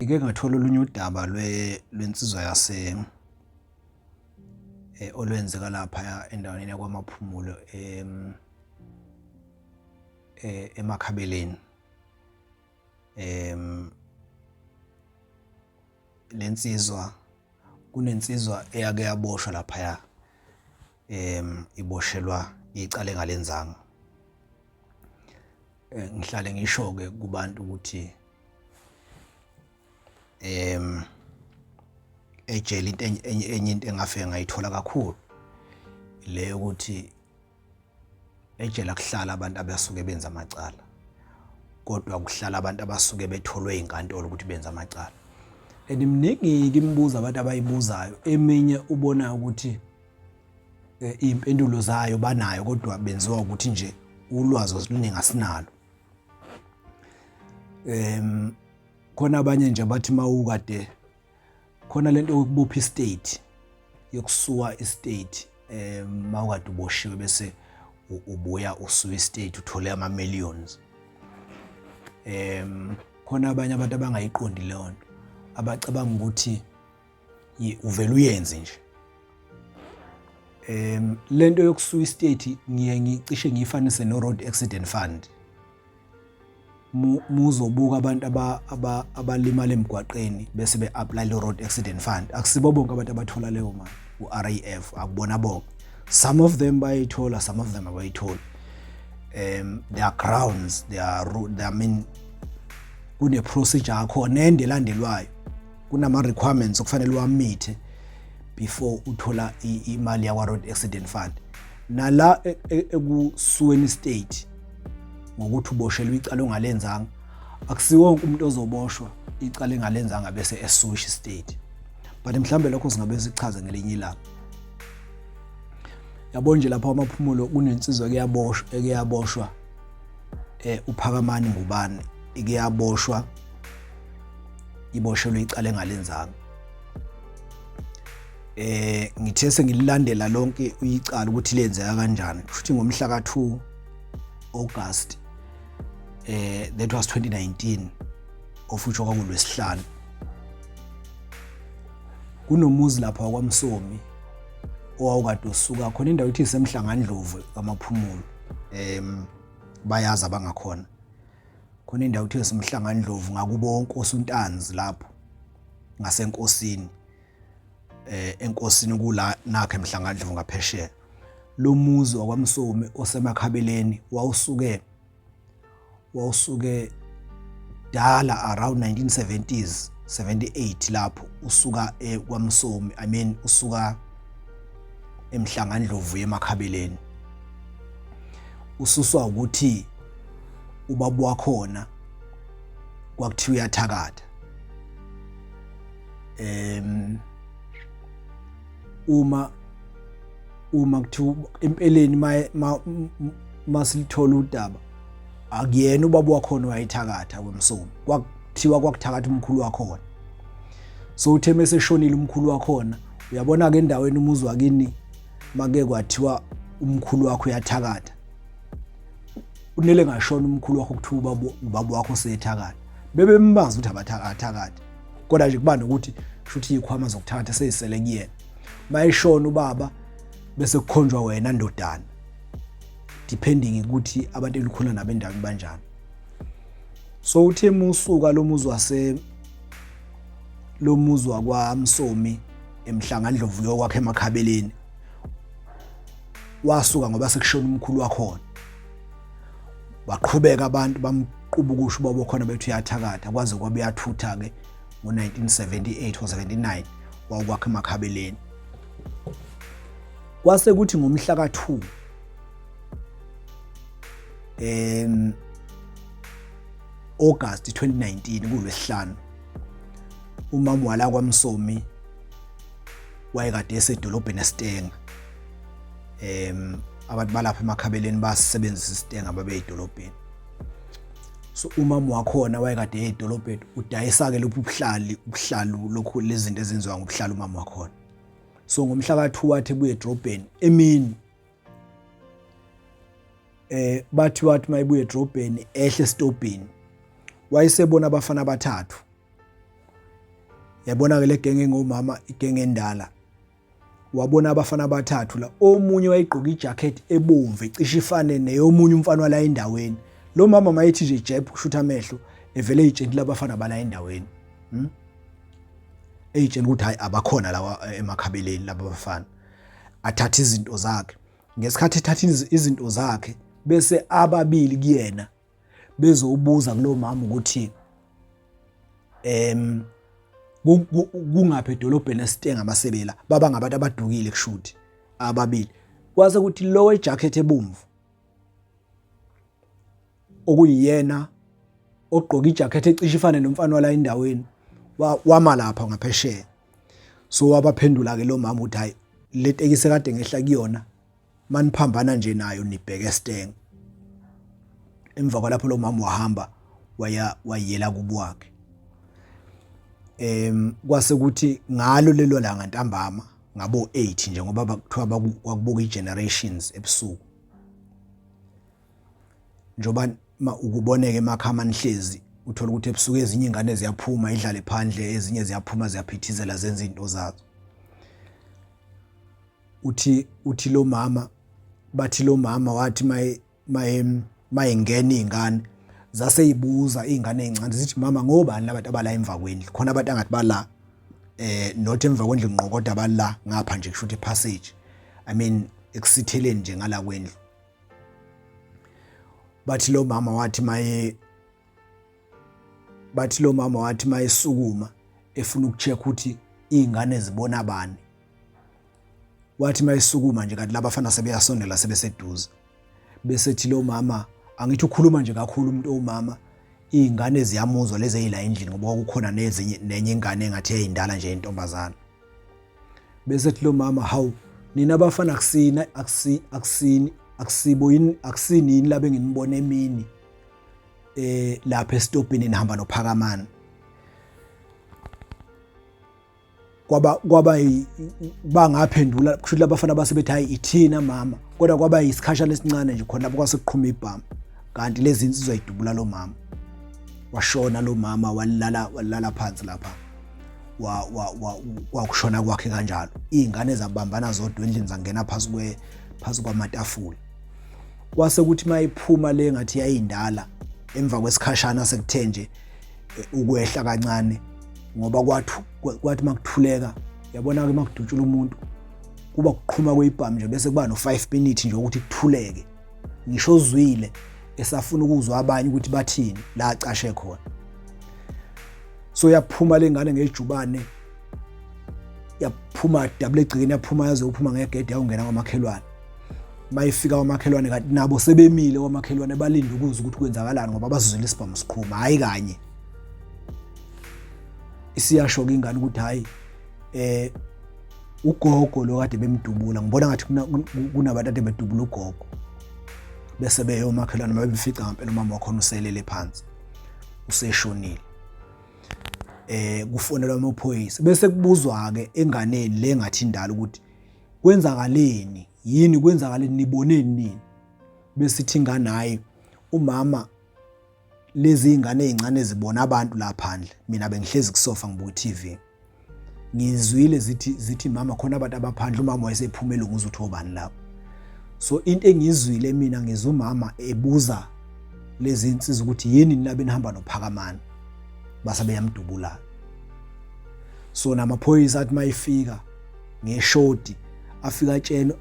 Ngike ngathola olunye udaba lwensizwa yase olwenzeka lapha endaweni yakwaMaphumulo eMakhabeleni. Lensizwa kunensizwa eyake yaboshwa laphaya iboshelwa icala engalenzanga. Ngihlale ngisho-ke kubantu ukuthi ejele into enye into engafike ngayithola kakhulu le yokuthi ejele akuhlala abantu abasuke benza amacala kodwa kuhlala abantu abasuke betholwe inkantolo ukuthi benza amacala. And miningi-ke imibuzo abantu abayibuzayo, eminye ubona ukuthi iy'mpendulo zayo banayo kodwa benziwa ukuthi nje ulwazi oluningi asinalo. Khona abanye nje bathi mawukade khona lento yokubopha istate, yokusuwa istate, mawukade uboshiwe bese ubuya usuwa istate uthole ama millions. Khona abanye abantu abangayiqondi leyo nto, abacabanga ukuthi uvele uyenze nje. Lento yokusuwa istate ngiye ngicishe ngiyifanise no Road Accident Fund. Muzobuka abantu abalimala emgwaqeni bese be-apply le Road Accident Fund, akusibo bonke abantu abathola leyo mali u-RAF, akubona bonke. Some of them bayayithola, some of them abayitholi. There are grounds, there are, I mean, kune procedure akhona ende elandelwayo, kunama requirements okufanele uwamithe before uthola imali yakwa Road Accident Fund. Nala ekusuweni state ngokuthi uboshelwe icala ongalenzanga, akusiwo wonke umuntu ozoboshwa icala engalenzanga bese esuwisha state, but mhlambe lokho singabe sichaze ngelinye ilanga. Yabo nje lapha kwaMaphumulo kunensizwa ekuyaboshwa, ekuyaboshwa uPhakamani Ngubane, ikuyaboshwa iboshelwe icala engalenzanga. Ngithe sengililandela lonke icala ukuthi lenzeka kanjani, futhi ngomhla ka-2 August that was 2019, ofutsho kwakulwesihlanu, kunomuzi lapha kwaMsomi owawukade usuka khona indawo ethi isemhlangandlovu kaMaphumulo. Bayazi abangakhona khona indawo kuthiwa isemhlangandlovu ngakubo Nkosi uNtanzi lapho ngasenkosini, enkosini kula nakhe emhlangandlovu ngaphesheya. Lo muzi wakwaMsomi osemakhabeleni wawusuke dala around 1970s 78 lapho usuka kwaMsomi, I mean usuka emhlangandlovu yemakhabeleni, ususwa ukuthi ubaba wakhona kwakuthiwa uyathakatha. Uma kuthiwa empeleni masilithola udaba, akuyena ubaba wakhona wayethakatha kwemsomi, kwakuthiwa kwakuthakatha umkhulu wakhona. So uthe meseshonile umkhulu wakhona, uyabona ke endaweni umuzi wakini make kwathiwa umkhulu wakho uyathakatha, unele ngashona umkhulu wakho kuthiwa ubaba wakho usethakatha, bebembazi ukuthi abathakathakathi, kodwa nje kuba nokuthi shuthi izikhwama zokuthakatha seyisele kuyena. Mayeshona ubaba bese kukhonjwa wena ndodana, depending ukuthi abantu elikhona nabo endaweni banjani. So uthe musuka lo muzi wase lo muzi wakwaMsomi emhlangandlovu yokwakhe emakhabeleni, wasuka ngoba sekushona umkhulu wakhona, baqhubeka abantu bamqubukusha ubaba khona bethi uyathakatha, kwaze kwabe uyathutha ke ngo-1978 or 79 wawukwakha emakhabeleni. Kwase kuthi ngomhla ka-2 August 2019 kulwesihlanu, umama wala kwaMsomi wayekade esedolobheni eStenga. Abantu balapha emakhabeleni basebenzisa iStenga babe edolobheni. So umama wakhona wayekade edolobheni udayisa ke lokhu ubuhlali, ubuhlalu lokhu lezinto ezenziwa ngobuhlalu umama wakhona. So ngomhla ka-2 wathi ebuye edolobheni emini, bathi wathi mayibuye edolobheni ehle estobhini, wayesebona abafana abathathu. Yabona ke le genge ngomama, igenge endala. Wabona abafana abathathu la, omunye wayegqoka ijacket ebomvu ecishe ifane neyomunye umfana wala endaweni. Lo mama mayethi nje jeb kushutha amehlo evele eyitshentile abafana bala endaweni. Eyitshela ukuthi hayi abakhona lawa emakhabeleni laba bafana. Athatha izinto zakhe. Ngesikhathi ethatha izinto zakhe bese ababili kuyena bezobuza kulo mama ukuthi kungaphi edolobheni esitenga amasebela, baba ngabantu abadukile kushuthi ababili. Kwase kuthi lo wejacket ebomvu okuyiyena ogqoka ijacket ecishe ifane nomfana wala endaweni wama lapha ngaphesheya. So wabaphendula ke lo mama ukuthi hayi le tekisi kade ngehla kuyona maniphambana nje nayo nibheke esitenge. Emva kwalapho lo mama wahamba waya wayela kubo wakhe. Kwase kuthi ngalo lelo langa ntambama ngabo 8 nje, ngoba kuthiwa kwakubuka iGenerations ebusuku, njengoba ukuboneke emakhama nihlezi uthola ukuthi ebusuku ezinye ingane ziyaphuma idlale phandle, ezinye ziyaphuma ziyaphithizela zenza izinto zazo. Uthi lo mama, bathi lo mama wathi mayengena izingane zaseyibuza izingane ezincane zithi mama ngobani labantu abala emva kwendlu, khona abantu angathi bala not emva kwendlu ngqo kodwa bala ngapha nje kusho ukuthi passage, I mean ekusitheleni nje ngala kwendlu. Bathi lo mama wathi maye bathi lo mama wathi mayesukuma efuna ukucheck ukuthi izingane zibona bani, wathi mayesukuma nje kanti labafana sebeyasondela sebeseduze, bese thi lo mama angithi ukhuluma nje kakhulu umuntu omama, izingane ziyamuzwa lezi ezila endlini ngoba kwakukhona nezinye nenye ingane engathi yayindala nje intombazana. Bese thi lo mama hawu nina abafana akusina akusi akusini akusibo yini akusini yini labe nginibona emini lapha esitobhini nihamba nophakamani. Kwaba bangaphendula kusho ukuthi labafana basebethi hayi ithina mama, kodwa kwaba yisikhashana esincane nje khona lapho kwase kuqhuma ibhamu, kanti lezi insizwa idubula lo mama. Washona lo mama, walala phansi lapha, kwakushona kwakhe kanjalo. Izingane zabambana zodwa endlini zangena phansi kwamatafula. Kwase kuthi mayiphuma le ngathi yayindala emva kwesikhashana sekuthe nje ukwehla kancane, ngoba kwathi makuthuleka yabona ke makudutshula umuntu kuba kuqhuma kwebhamu nje bese kuba no 5 minutes nje ukuthi kuthuleke, ngisho ozwile esafuna ukuzwa abanye ukuthi bathini la acashe khona. So yaphuma lengane ngejubane, yaphuma double egcikeni, yaphuma yaze uphuma ngegede yawungena kwamakhelwane. Mayifika kwamakhelwane kanti nabo sebemile kwamakhelwane balinde ukuzwa ukuthi kwenzakalani ngoba bazizwile isibhamu siqhuma hayi kanye. Isiyasho ke ingane ukuthi hayi ugogo lo kade bemdubula, ngibona ngathi kunabantu ade bedubula ugogo, bese beyomakhelwane mabefica ngempela umama wakhona uselele phansi useshonile. Kufonelwa amaphoyisa bese kubuzwa ke enganeni le ngathi indala ukuthi kwenzakaleni yini, kwenzakaleni niboneni nini. Bese ithi ingane hayi umama lezi ingane ezincane zibona abantu la phandle, mina bengihlezi kusofa ngibuka iTV, ngizwile zithi mama khona abantu abaphandle, umama wayesephumela ukuze uthi obani lapho. So into engizwile mina ngizwe umama ebuza lezi insizwa ukuthi yini nina benihamba nophakamani, base beyamdubula. So namaphoyisa athi mayifika ngeshodi afika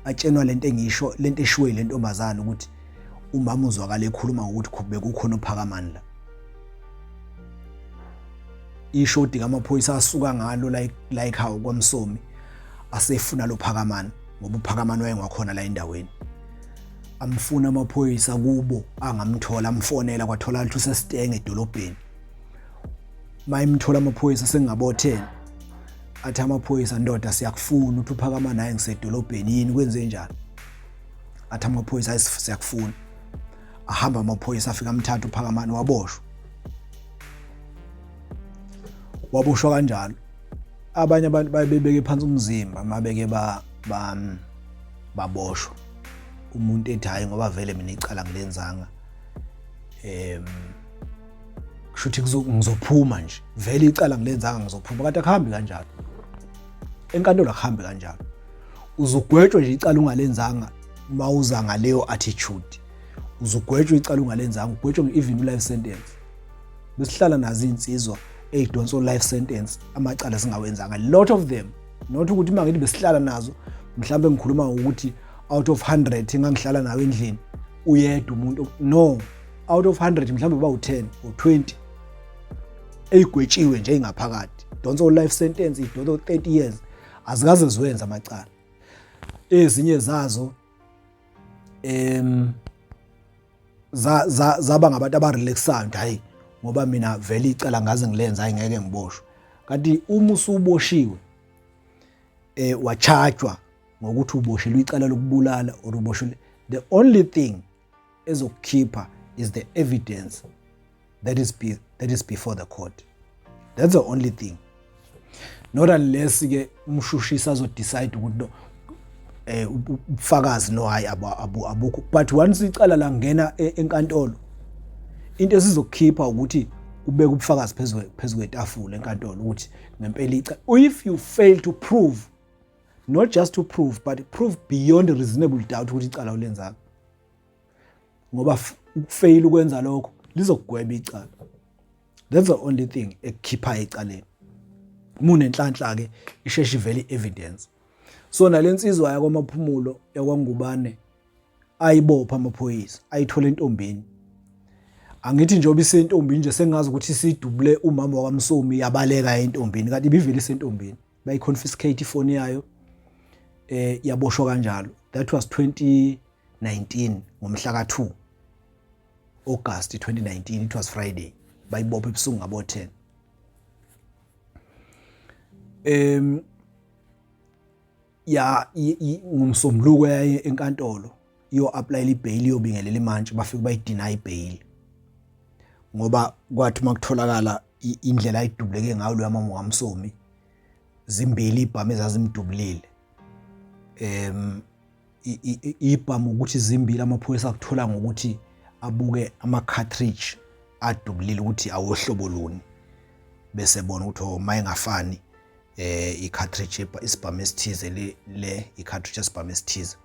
atshenwa lento engisho lento eshiwe le ntombazana ukuthi umama uzwakala ekhuluma ngokuthi bekukhona uphakamani la. Ishodi kamaphoyisa asuka ngalo la ekhaya kwaMsomi asefuna lo phakamani ngoba uphakamani wayengakhona la endaweni. Amfuna amaphoyisa kubo angamthola, amfonela kwathola ukuthi usesitenge edolobheni. Mayimthola amaphoyisa sengabo 10 athi amaphoyisa ndoda siyakufuna, uthi uphakama naye ngisedolobheni yini kwenze njani? Athi amaphoyisa hayi siyakufuna. Ahamba amaphoyisa afika amthatha uphakamani waboshwa. Waboshwa kanjalo. Abanye abantu babebeke phansi umzimba mabeke baboshwa. Umuntu ethi hayi ngoba vele mina icala ngilenzanga. Kushuthi ngizophuma nje vele icala ngilenzanga, ngizophuma. Kanti akuhambi kanjalo enkantolo, akuhambi kanjalo. Uzugwetshwa nje icala ungalenzanga mawuza ngaleyo attitude. Uzugwetshwa icala ungalenzanga, ugwetshwa even life sentence. Besihlala nazo iy'nsizwa ey'donsa life sentence amacala singawenzanga, lot of them. Not ukuthi uma ngithi besihlala nazo, mhlawumbe ngikhuluma ngokuthi out of 100 engangihlala nayo endlini uyedwa umuntu. No, out of 100 mhlawumbe bawu-10 or 20 eyigwetshiwe nje ingaphakathi, donsa life sentence, idonsa 30 years, azikaze ziwenze amacala. Ezinye zazo em za zaba ngabantu abarelaxayo nje, hayi, ngoba mina vele icala ngaze ngilenza, hayi, ngeke ngiboshwe. Kanti uma usuboshiwe, wachajwa ngokuthi uboshelwe icala lokubulala or uboshelwe, the only thing ezokukhipha is the evidence that is before the court. That's the only thing, not unless ke umshushisi azodecide ukuthi no, ubufakazi, no, hayi, abukho. But once icala langena enkantolo, into esizokukhipha ukuthi ubeke ubufakazi phezu kwetafula enkantolo ukuthi ngempela icala, if you fail to prove, not just to prove but prove beyond reasonable doubt ukuthi icala ulenzanga, ngoba ukufail ukwenza lokho lizokugweba icala. That's the only thing ekukhipha ecaleni. Uma unenhlanhla ke, isheshe ivele i-evidence. So nalensizwa yakwaMaphumulo yakwaNgubane ayibopha amaphoyisa, ayithola entombini. Angithi njengoba isentombini nje, sengazi ukuthi isidubule umama wakwaMsomi, yabaleka entombini, kanti ibivele isentombini. Bayiconfiscate ifoni yayo, yaboshwa kanjalo. That was 2019, ngomhla ka2 August 2019. It was Friday, bayibopha ebusuku ngabo 10. Ya, ngomsombuluko yaye enkantolo iyo apply ibail, iyobingelela imantshi. Bafike bayideny ibail ngoba kwathi makutholakala indlela ayidubuleke ngayo lo mama waMsomi, zimbili ibhamu ezazimdubulile. Ibhamu ukuthi zimbili, amaphoyisa akuthola ngokuthi abuke ama cartridge adubulile ukuthi awohlobo luni, bese bona ukuthi, oh, mayengafani i-cartridge isibhamu esithize, le i-cartridge esibhamu esithize.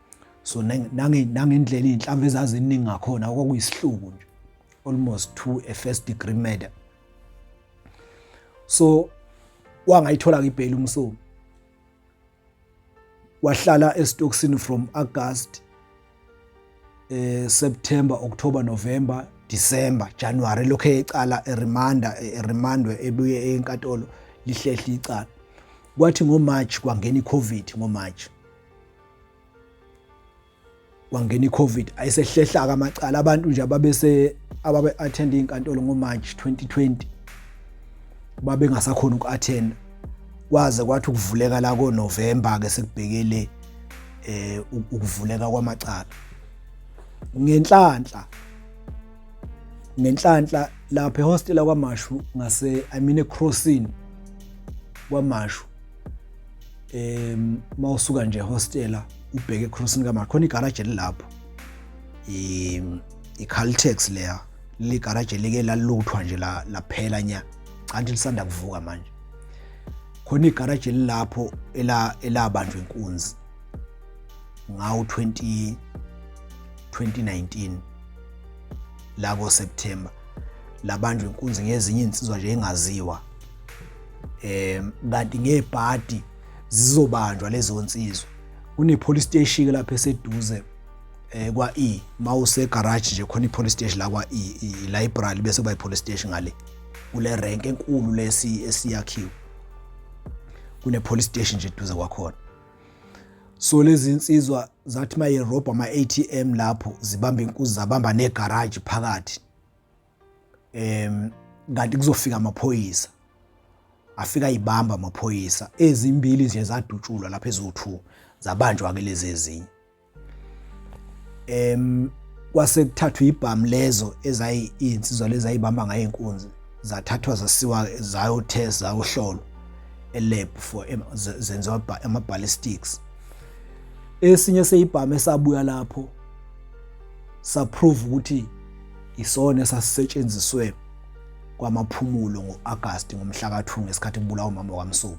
So nangendlela iy'nhlamvu ezaziningi ngakhona, kwakuyisihluku nje, almost to a first degree murder. So wangayithola-ke ibheyili uMsomi, wahlala esitokisini from August, September, October, November, December, January, lokho ecala eremanda, eremandwe, ebuye enkantolo, lihlehla icala. Kwathi ngoMarch kwangena iCovid. NgoMarch kwangena iCovid, ayisehlehla amacala. Abantu nje ababese ababe attend inkantolo ngoMarch 2020 babe ngasakhona uku-attend, kwaze kwathi ukuvuleka la ko-November ke sekubhekele ukuvuleka kwamacala. Ngenhlanhla lapha ehostela kwaMashu ngase, I mean, ecrossing kwaMashu, mawusuka nje ehostela ubheke ecrossing kaMashu, khona igaraje elilapho, i-Caltex leya. Leli garage like laluthwa nje la laphela nya, kanti lisanda kuvuka manje. Khona igaraje elilapho elabanjwa inkunzi ngawo 20 2019 la ko September, labanjwa inkunzi ngezinye insizwa nje engaziwa, kanti ngebhadi zizobanjwa lezo nsizwa. Kune police station lapha eseduze kwa E, mawuse garage nje khona i police station la kwa E, i library, bese kuba i police station ngale kule rank enkulu lesi esiyakhiwe. Kune police station nje eduze kwakhona. So lezi insizwa zathi mayirobha ama ATM lapho, zibamba inkunzi, zabamba negarage phakathi, kanti kuzofika amaphoyisa. Afika ayibamba amaphoyisa, ezimbili nje zadutshulwa lapha, eziwu2 zabanjwa ke lezi ezinye. Kwase kuthathwa ibhamu lezo ezayi insizwa lezi ayibamba ngayo inkunzi, zathathwa zasiwa zayo test, zayohlolwa elab for zenziwa ama ballistics. Esinye seyibhamu esabuya lapho saprove ukuthi isona esasisetshenziswe. kwamaphumulo ngo-Agasti ngomhla ka-2 ngesikhathi kubulawa umama waMsomi.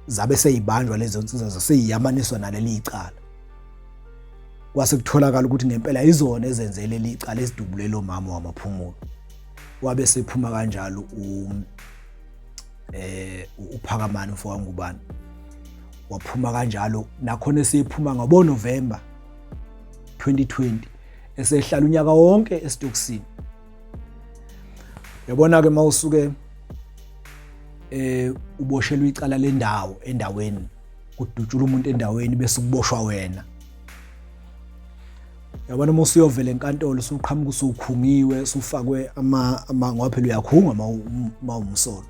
Zabe seyibanjwa lezo nsizwa zaseyiyamaniswa naleli icala. Kwase kutholakala ukuthi ngempela izona ezenze leli icala esidubule lo mama wamaphumulo. Wabe sephuma kanjalo u uPhakamani umfo kaNgubane. Waphuma kanjalo nakhona esephuma ngabo November 2020 esehlala unyaka wonke esitokisini. Uyabona ke mawusuke uboshelwa icala lendawo endaweni kudutshula umuntu endaweni bese kuboshwa wena. Yabona uma usuyovela enkantolo usuqhamuka usukhungiwe usufakwe ama ngoba phela uyakhungwa uma umsolo.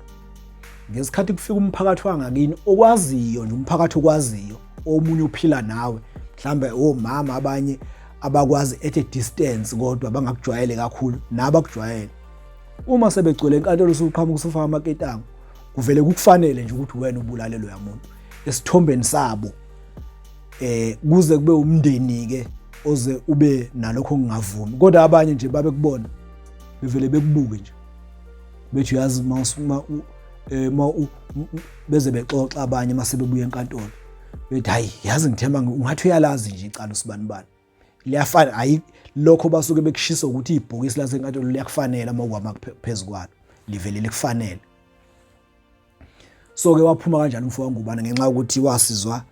Ngesikhathi kufika umphakathi wangakini okwaziyo nje umphakathi okwaziyo omunye uphila nawe mhlambe omama abanye abakwazi at a distance kodwa bangakujwayele kakhulu nabakujwayele. Uma sebegcwele enkantolo usuqhamuka usufaka amaketango kuvele kukufanele nje ukuthi wena ubulale loya muntu esithombeni sabo. Kuze kube umndeni ke oze ube nalokho ngingavumi, kodwa abanye nje babe kubona bevele bekubuke nje bethi uyazi beze bexoxa abanye mase bebuya enkantolo bethi hayi yazi ngithemba ungathi uyalazi nje icala usibanibani liyafana. Hayi lokho basuke bekushisa ukuthi ibhokisi lasenkantolo liyakufanela uma ukwama phezu kwalo livele likufanele. So ke waphuma kanjalo umfo kaNgubane ngenxa yokuthi wasizwa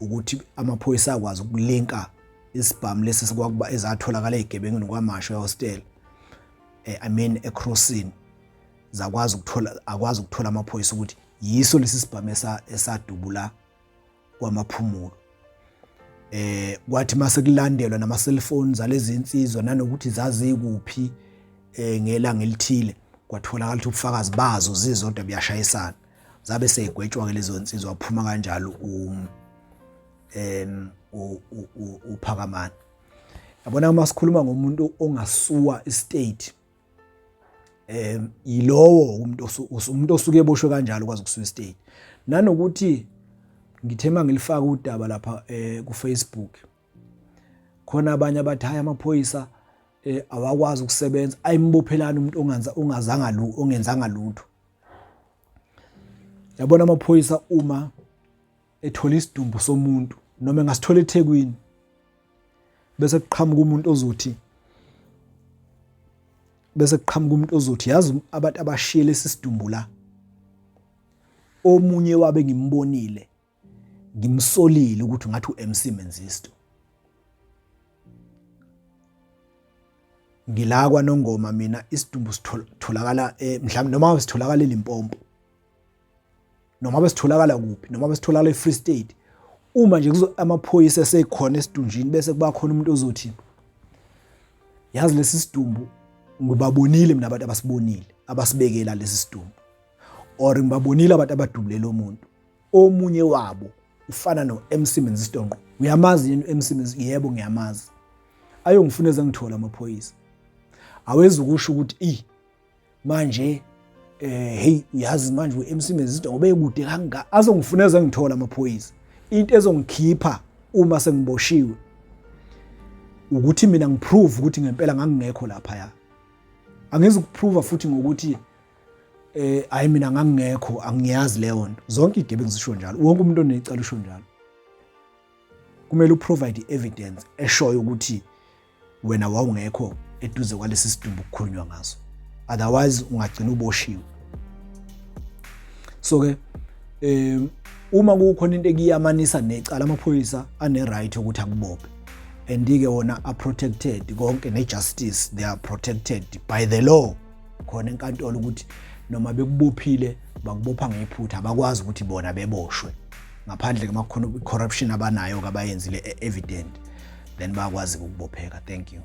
ukuthi amaphoyisa akwazi ukulinka isibhamu lesi sikwakuba ezatholakala ezigebengwini kwaMashu ehostel, I mean ecrossing, zakwazi ukuthola akwazi ukuthola amaphoyisa ukuthi yiso lesi sibhamu esadubula kwamaphumulo. Kwathi mase kulandelwa nama cellphones zalezi insizwa nanokuthi zazikuphi ngelanga elithile, kwatholakala ukuthi ubufakazi bazo zizodwa buyashayisana. Zabe seyigwetshwa ke lezo nsizwa, waphuma kanjalo uPhakamani. Yabona uma sikhuluma ngomuntu ongasuwa istate, yilowo umuntu osuke eboshwe kanjalo ukwazi ukusuwa istate. Nanokuthi ngithe mangilifaka udaba lapha ku Facebook, khona abanye abathi hayi amaphoyisa awakwazi ukusebenza, ayimbophelana umuntu ongazanga ongenzanga lutho. Yabona amaphoyisa uma ethola isidumbu somuntu noma engasithola eThekwini bese kuqhamuka umuntu ozothi bese kuqhamuka umuntu ozothi yazi abantu abashiye lesi sidumbu la, omunye wabe ngimbonile ngimsolile ukuthi ngathi uMC Menzisto. Ngila kwaNongoma mina isidumbu sitholakala mhlawumbe noma sitholakala eLimpopo noma besitholakala kuphi noma besitholakala eFree State, uma nje kuzo amaphoyisa esekhona esidunjini bese kuba khona umuntu ozothi yazi lesi sidumbu ngibabonile mina abantu abasibonile abasibekela lesi sidumbu, or ngibabonile abantu abadubule lo muntu, omunye wabo ufana no-MC Menzisto ngqo. Uyamazi yini u-MC Menzisto? Yebo ngiyamazi. Ayongifuna ezengithola amaphoyisa. Awezi ukusho ukuthi i manje hey uyazi manje u-MC Menzisto ngoba ekude kangaka azongifuna ezengithola amaphoyisa. Into ezongikhipha uma sengiboshiwe ukuthi mina ngiprove ukuthi ngempela ngangingekho lapha ya. Angizukuprove futhi ngokuthi hayi mina ngangingekho angiyazi leyo nto. Zonke igebengu zisho njalo, wonke umuntu onecala usho njalo. Kumele uprovide evidence eshoyo ukuthi wena wawungekho eduze kwalesi sidumbu kukhulunywa ngaso, otherwise ungagcina uboshiwe. So ke uma kukhona into ekuyamanisa necala, amaphoyisa ane right ukuthi akubophe, and ke wona are protected konke ne justice, they are protected by the law khona enkantolo ukuthi noma bekubophile bakubopha ngephutha, abakwazi ukuthi bona beboshwe ngaphandle uma kukhona corruption abanayo abayenzile evident, then bayakwazi ukubopheka. Thank you.